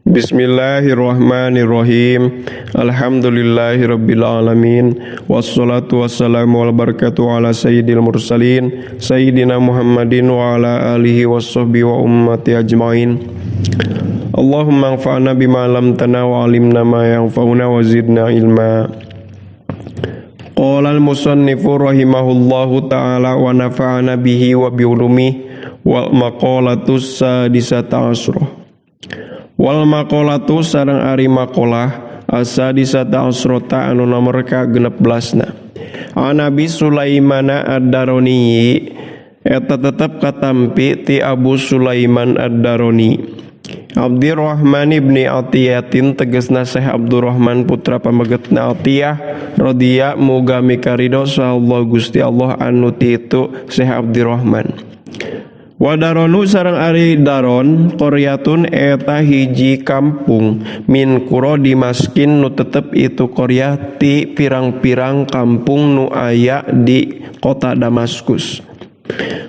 Bismillahirrahmanirrahim. Alhamdulillahirabbil alamin. Wassalatu wassalamu wal barakatuh ala sayyidil mursalin sayyidina Muhammadin wa ala alihi washabbihi wa ummati ajmain. Allahumma anfa'na bima 'allamtana wa 'allimna ma yanfa'una wa zidna ilma. Qala al-musannifu rahimahullahu ta'ala wa nafa'ana bihi wa bi ulumihi wal maqalatu sadisata asrah. Wal maqalatu sareng ari maqalah asadisata asrota anu nomor ka 16na. An Abi Sulaimana Ad-Darani eta tetep katampi ti Abu Sulaiman Ad-Darani. Abdurrahman ibni Atiyatin tegesna Syekh Abdurrahman putra pamegetna Atiyah radhiya muga mikarido saha Gusti Allah anu ti itu Syekh Abdurrahman. Wadaronu sareng ari daron qaryatun eta hiji kampung min qura Dimaskin nu tetep itu qaryah ti pirang-pirang kampung nu aya di kota Damaskus.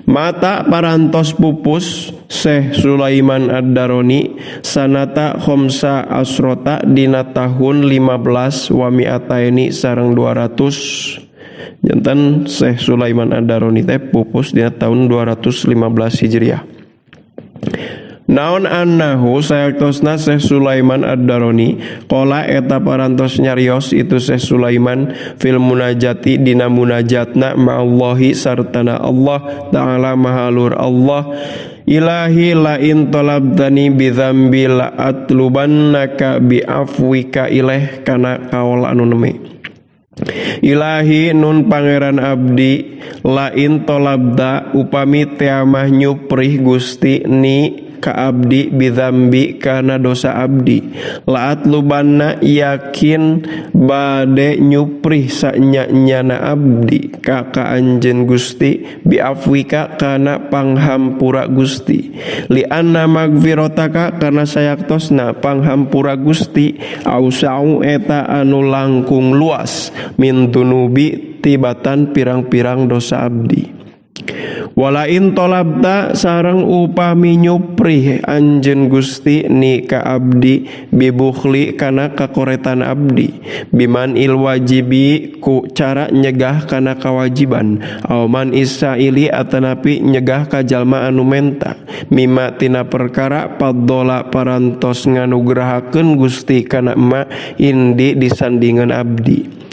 Mata parantos pupus Syekh Sulaiman Ad-Darani sanata khamsa asrota dina tahun 15 wa mi'ataini sareng 200. Janten Syekh Sulaiman Ad-Darani teh pupus dina tahun 215 Hijriah. Naon annahu sayaktosna Syekh Sulaiman Ad-Darani qala eta parantos nyarios itu Syekh Sulaiman fil munajati dina munajatna ma'allahi sartana Allah ta'ala mahalur Allah. Ilahi la in talabtani bi dzambi la atlubannaka bi afwika ilaih kana kaol anu neme. Ilahi nun pangeran abdi lain tolabda upami teamah nyuprih Gusti ni ka abdi bidzambi kana dosa abdi laat lubanna yakin bade nyuprih sanya-nyana abdi ka ka anjeun Gusti biafwika kana panghampura Gusti li anna magfirotaka kana sayaktosna panghampura Gusti ausau eta anu langkung luas min dunubi tibatan pirang-pirang dosa abdi. Walain tolabta sareng upami nyuprih anjeun Gusti ni ka abdi bibukhli kana kakoretan abdi biman il wajibi ku cara nyegah kana kawajiban auman isaili atanapi nyegah ka jalma anu menta mima tina perkara paddola parantos nganugrahakeun Gusti kana ma indi disandingan abdi.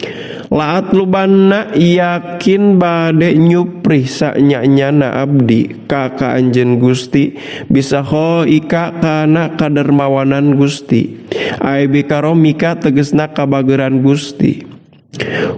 Laat lubanna yakin bade nyuprih sanya-nyana abdi ka ka anjeun Gusti bisa ika kana kadermawanan Gusti ai bikaromika tegesna kabageran Gusti.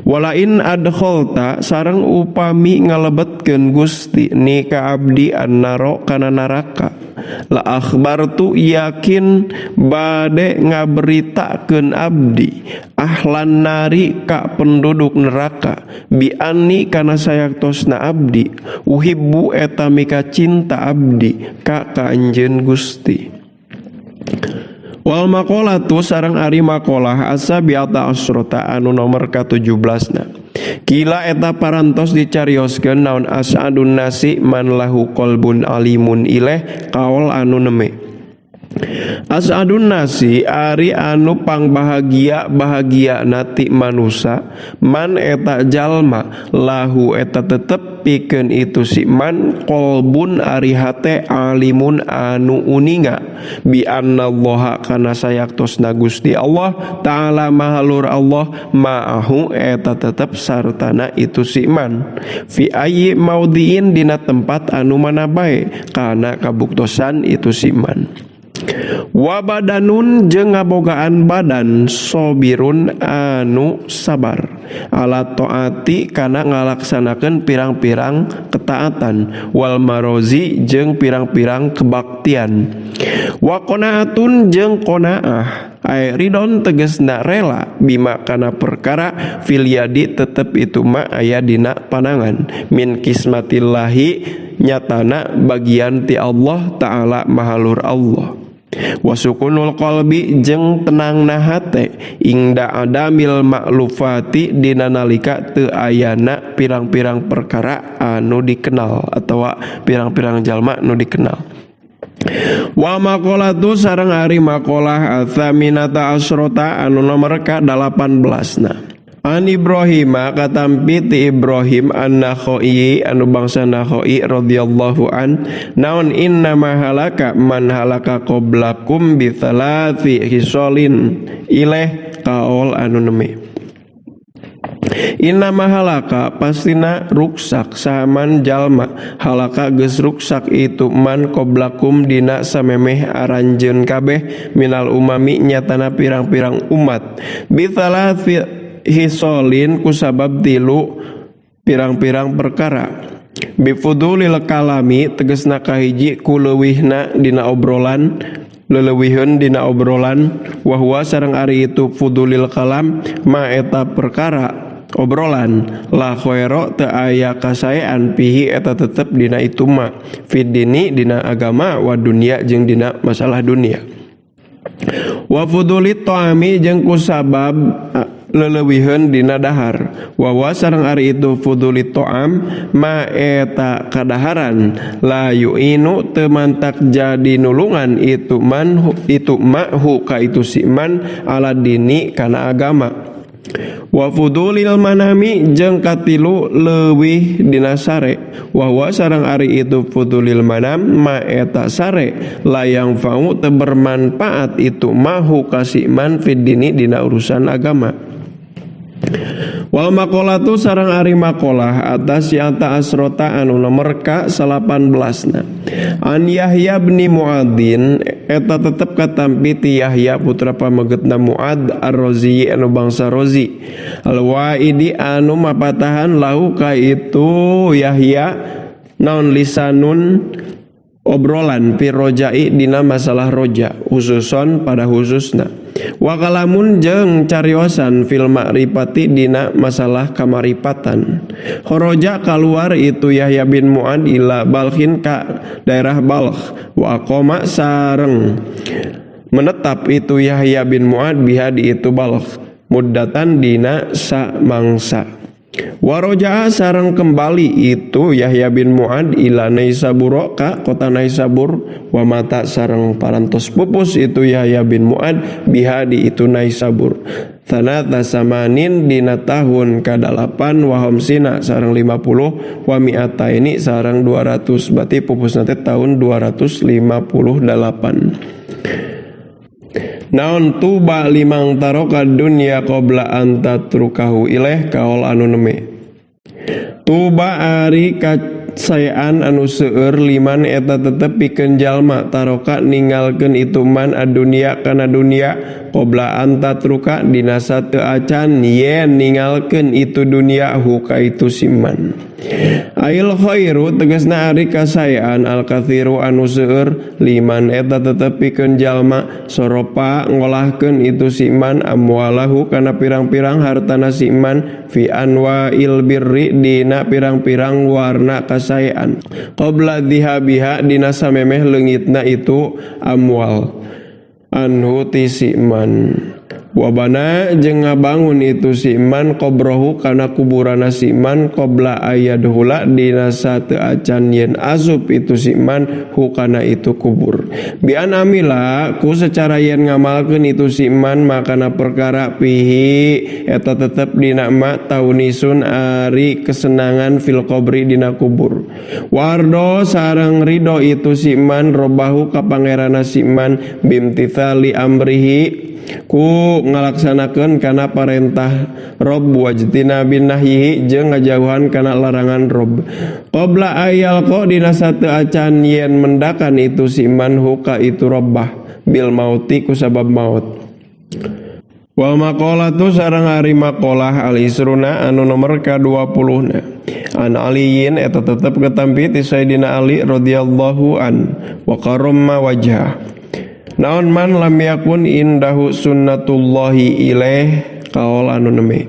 Walain adkholta sareng upami ngalebetkeun Gusti ni ka abdi annaro kana neraka la akhbartu yakin bade ngaberitakeun abdi ahlan nari ka penduduk neraka bi anni kana sayaktosna abdi uhibbu eta mika cinta abdi ka ka anjeun Gusti. Wal maqalatu sareng ari maqalah asabiata asrota anu nomor ka-17na. Kila eta parantos dicarioskeun naon as'adun nasi man lahu qalbun alimun ileh kaol anu neme. As'adun nasi ari anu pangbahagia bahagia nati manusa man eta jalma lahu eta tetep pikeun itu si man qalbun ari hate alimun anu uninga bi annallaha kana sayaktosna Gusti Allah ta'ala mahalur Allah ma'ahu eta tetep sartana itu si man fi ayyi maudhiin dina tempat anu mana bae kana kabuktosan itu si man. Wabadanun jeung ngabogaan badan sobirun anu sabar ala taati kana ngalaksanakeun pirang-pirang ketaatan wal marozi jeung pirang-pirang kebaktian wa qanaatun jeung qanaah ai ridon tegesna rela bima kana perkara fil yadi tetep itu ma aya dina panangan min kismatillahi nyatana bagian ti Allah ta'ala mahalur Allah. Wasukunul qalbi jeung tenangna hate ingda adamil maklufati dina nalika teu ayana pirang-pirang perkara anu dikenal atawa pirang-pirang jalma nu dikenal. Wa maqalatu sareng ari maqalah atsaminata asrota anu nomor ka-18 na. An Ibrahim katampi ti Ibrahim an-Nakhai anu bangsa Nakhai radhiyallahu an naon inna ma halaka man halaka qablakum bi thalathi hisolin ileh kaol anu neme. Inna ma halaka pastina ruksak saman jalma halaka geus ruksak itu man qablakum dina samemeh aranjeun kabeh minal umami nyatana pirang-pirang umat bi thalathi hisolin kusabab tilu pirang-pirang perkara bifudulil kalami tegesna kahiji kuleuwihna dina obrolan leleuwiheun dina obrolan wa huwa sareng ari itu fudulil kalam ma eta perkara obrolan la khaira teu aya kasaean pihi eta tetep dina itu ma fid dini dina agama wa dunya jeung dina masalah dunia wa fudulit ta'ami jeung kusabab leleuwiheun dina dahar wa wa sareng ari itu fuduli ta'am ma eta kadaharan la yu'inu teu mantak jadi nulungan itu man itu mahu ka itu si man ala dini kana agama wa fudulil manami jeung katilu leuwih dina sare wa wa sareng ari itu fudulil manam ma eta sare layang fau teu bermanfaat itu mahu ka si man fid dini dina urusan agama. Wal maqalatu sareng ari maqalah atas yata asrota anu nomor ka 18 na. An Yahya bin Muadin eta tetep katampi ti Yahya putra pamegetna Muad Ar-Razi anu bangsa Razi. Al-Waidi anu mapatahan lahu ka itu Yahya naon lisanun obrolan fi rojai dina masalah roja khususon pada khususna. Wa kalamun jeung cariosan fil ma'rifati dina masalah kamaripatan. Kharaja kaluar itu Yahya bin Mu'ad ila Balkhin ka daerah Balkh wa aqama sareng menetap itu Yahya bin Mu'ad biha di itu Balkh muddatan dina samangsa. Waroja'a sareng kembali itu Yahya bin Mu'ad ila Naisabur ka kota Naisabur wa mata sareng parantos pupus itu Yahya bin Mu'ad biha di itu Naisabur. Sanata samanin dina tahun ka-8 wa khamsina sareng 50 wa mi'ataini sareng 200 berarti pupus nanti tahun 258. Naon tuba limang taroka dunya qabla an tatrukahu ileh kaol anu neme. Tuba ari kasaean anu seueur liman eta tetep pikeun jalma taroka ninggalkeun itu man adunya kana dunya qabla an tatruka dina sateu acan yen ninggalkeun itu dunya hu ka itu siman. Ail khairu tegasna ari kasaean al kathiru anu seueur liman eta tetep pikeun jalma soropa ngolahkeun itu siman amwalahu kana pirang-pirang hartana siman fi anwa'il birri dina pirang-pirang warna kasaean qabla dhihabiha dina samemeh leungitna itu amwal anhu ti siman. Wabana jeung ngabangun itu siman qobrohu kana kuburana siman qabla ayadhula dina sateu acan yen asup itu siman hu kana itu kubur. Bian amila ku secara yen ngamalkeun itu siman makana perkara pihi eta tetep dina ma taunisun ari kesenangan fil qabri dina kubur. Wardo sareng ridho itu siman robahu ka pangeranna siman bimtithali amrihi ku ngalaksanakeun kana parentah Rob wajtina bin nahyihi jeung ngajauhan kana larangan Rob. Qabla ayalqa dina sateu acan yen mendakan itu siman huka itu robbah bil mauti kusabab maut. Wal maqalatu sareng ari maqalah al isruna anu nomor ka-20 na. An Aliyin eta tetep ketampi ti Sayyidina Ali radhiyallahu an wa karramma wajhah. Naon man lam yakun indahu sunnatullahi ilaih kaol anu neme.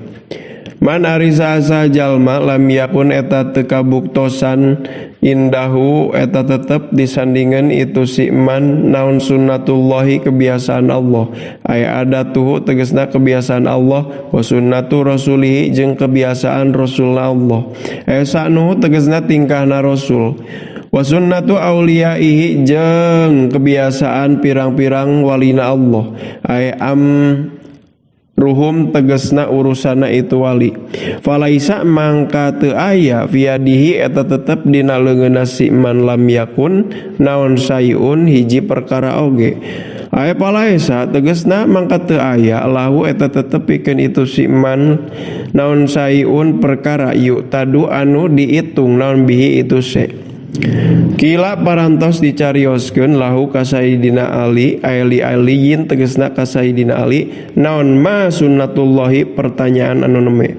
Man ari saha jalma lam yakun eta teu kabuktosan indahu eta tetep disandingan itu si man naon sunnatullahi kebiasaan Allah. Aya adatuhu tegesna kebiasaan Allah wa sunnatu rasulihi jeung kebiasaan Rasulullah. Aya sa'nuhu tegesna tingkahna Rasul. Wa sunnatu auliyaihi jeung kebiasaan pirang-pirang walina Allah ay am ruhum tegesna urusana itu wali. Falaisa mangka teu aya fiadihi eta tetep dina leungeunna si man lam yakun naon sayun hiji perkara oge. Aya palaisa tegesna mangka teu aya lahu eta tetep pikeun itu si man naon sayun perkara yu tadu anu diitung naon bihi itu se. Kila parantos dicarioskeun lahu ka Sayyidina Ali ali aliyin tegesna ka Sayyidina Ali naon ma sunnatullahi pertanyaan anu neme.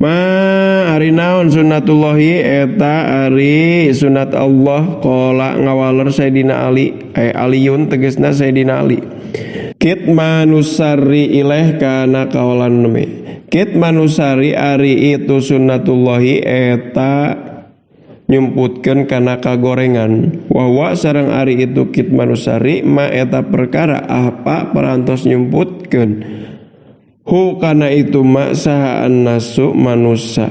Ma ari naon sunnatullahi eta ari sunat Allah qala ngawaler Sayyidina Ali ay aliyun tegesna Sayyidina Ali. Kit manusari ileh kana kaolan neme. Kit manusari ari itu sunnatullahi eta nyumputkeun kana kagorengan wawa sareng ari itu kit manusari ma eta perkara apa parantos nyumputkeun hu kana itu ma saha annasu manusa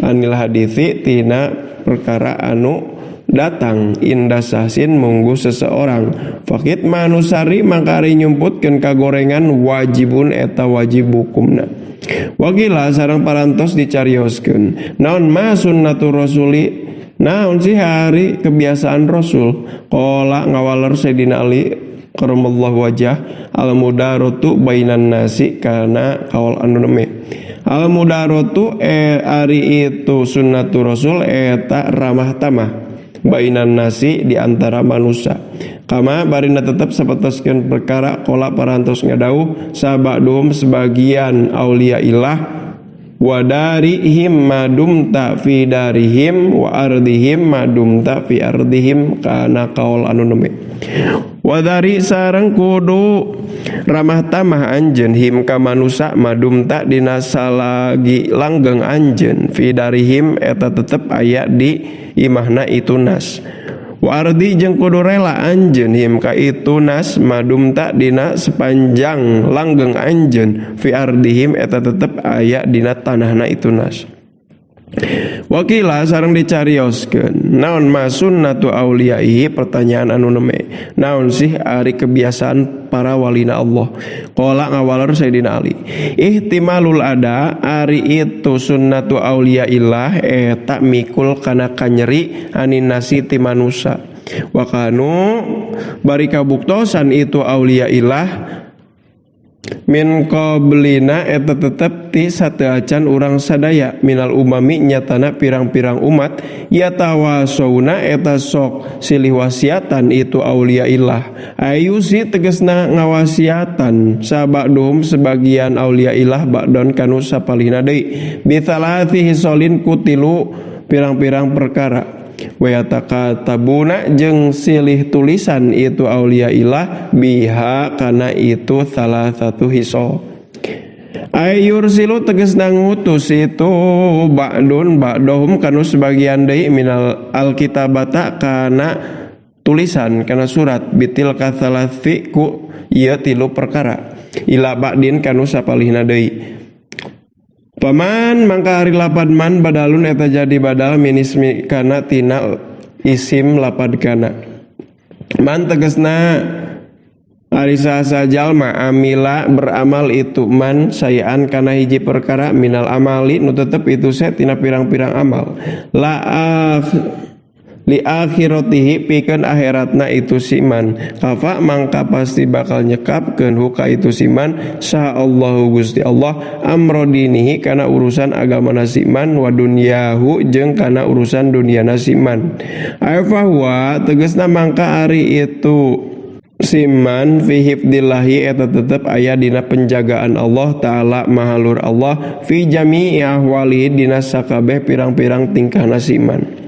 anil hadisi tina perkara anu datang indah sahsin munggu seseorang fakit manusari mangka ari nyumputkeun kagorengan wajibun eta wajib hukumna. Wakila sareng parantos dicarioskeun naon ma sunnatur rasuli naon sih hari kebiasaan Rasul qala ngawaler Sayyidina Ali karamallahu wajah al mudaratu bainan nasi kana kaul anu neme al mudaratu ari itu sunnatur Rasul eta ramah tamah bainan nasi di antara manusia kama barina tetep sapertoskeun perkara qala parantos ngadauh sabadum sebagian aulia ilah wadarihim madumta fi darihim wa ardihim madumta fi ardihim kana kaul anu neme wadari sareng kudu ramah tamah anjeun him ka manusa madumta dina salagi langgeng anjeun fi darihim eta tetep aya di imahna itu nas wardi jeung kudu rela anjeun him ka itu nas madumta dina sepanjang langgeng anjeun fi ardihim eta tetep aya dina tanahna itu nas. Wakila sareng dicarioskeun naon ma sunnatu auliyaihi pertanyaan anu neme naon sih ari kebiasaan para walina Allah qala ngawaler Sayyidina Ali ihtimalul ada ari itu sunnatu auliyaillah eta mikul kana kanyeri anin nasi ti manusa wa kanu bari kabuktosan itu auliyaillah min qablina eta tetep ti sateuacan urang sadaya minal umami nyatana pirang-pirang umat yatawasawna eta sok silih wasiatan itu auliyaillah ayusi tegesna ngawasiatan sabadum sebagian auliyaillah ba'don kanu sapalihna deui bithalati hisolin kutilu pirang-pirang perkara wa yatakatabuna jeung silih tulisan itu auliyaillah biha kana itu salah satu hisol ayursilu tegesna ngutus itu ba'dun ba'dohum kanu sebagian deui minal alkitabata kana tulisan kana surat bitil katsalasi ku ieu tilu perkara ila ba'din kanu sapalihna deui. Paman mangka ari lapad man badalun eta jadi badal minismi kana tina isim lapad kana. Man tegesna ari saha jalma amila beramal itu man sayan kana hiji perkara minal amali nu tetep itu se tina pirang-pirang amal. La li akhiratihi pikeun akhiratna itu siman kafa mangka pasti bakal nyekapkeun huka itu siman saha Allahu Gusti Allah amro dinihi kana urusan agama siman wa dunyahu jeung kana urusan dunyana siman fa huwa tegasna mangka ari itu siman fi hifdillahi eta tetep aya dina penjagaan Allah taala mahalur Allah fi jami'i ahwali dina sakabeh pirang-pirang tingkahna siman.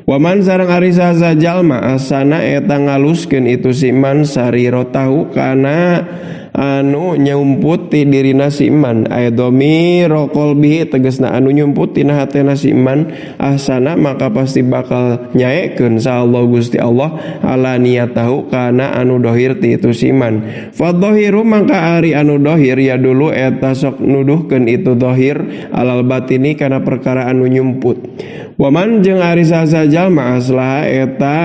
Waman sareng ari saha jalma asana eta ngaluskeun itu siman sarirotahu kana Anu nyumputi dirina si iman aya dhamir qalbihi tegasna anu nyumputi na hatena si iman ahsana maka pasti bakal nyaekeun sa Allah Gusti Allah ala niyatahu kana anu dohir ti itu si iman. Fa dhahiru mangka ari anu dohir ya dulu eta sok nuduhkeun itu dohir alal batini kana perkara anu nyumput. Waman jeung ari saha jalma aslaha eta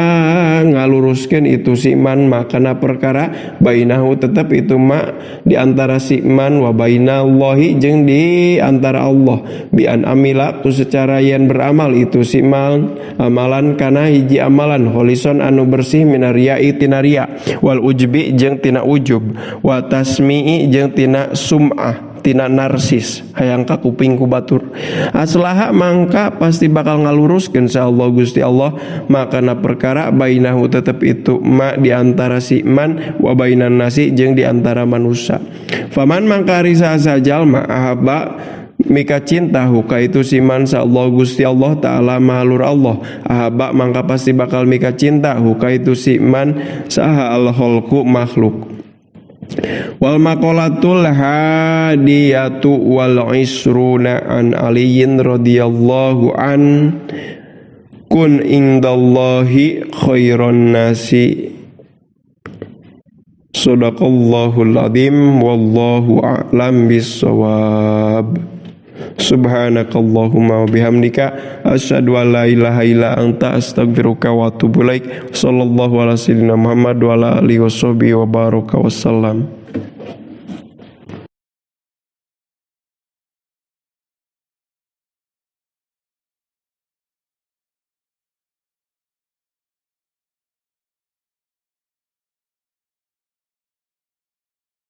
ngaluruskeun itu si iman makana perkara bainahu tetep itu ma di antara si iman wa bainallahi jeung di antara Allah bi an amila ku secara yen beramal itu si iman amalan kana hiji amalan kholison anu bersih minariai tina riya wal ujbi jeung tina ujub wa tasmi'i jeung tina sum'ah tina narsis hayang ka kuping ku batur. Aslaha mangka pasti bakal ngaluruskeun sa Allah Gusti Allah makana perkara bainahu tetep itu ma di antara si man wa bainan nasi jeung di antara manusia. Faman mangka ari saha jalma ahabba mika cinta huka itu siman sa Allah Gusti Allah Ta'ala mahalur Allah ahabba mangka pasti bakal mika cinta huka itu siman saha al khalqu makhluk. Wal maqalatul hadiyatu wal isruna an aliyin radhiyallahu an kun indallahi khairan nasi. Sadaqallahul azim wallahu a'lam bissawab. Subhanakallahumma wa bihamdika asyhadu an la ilaha illa anta astaghfiruka wa atubu ilaik. Sallallahu ala sayyidina Muhammad wa ala alihi washabihi wa baraka wasallam.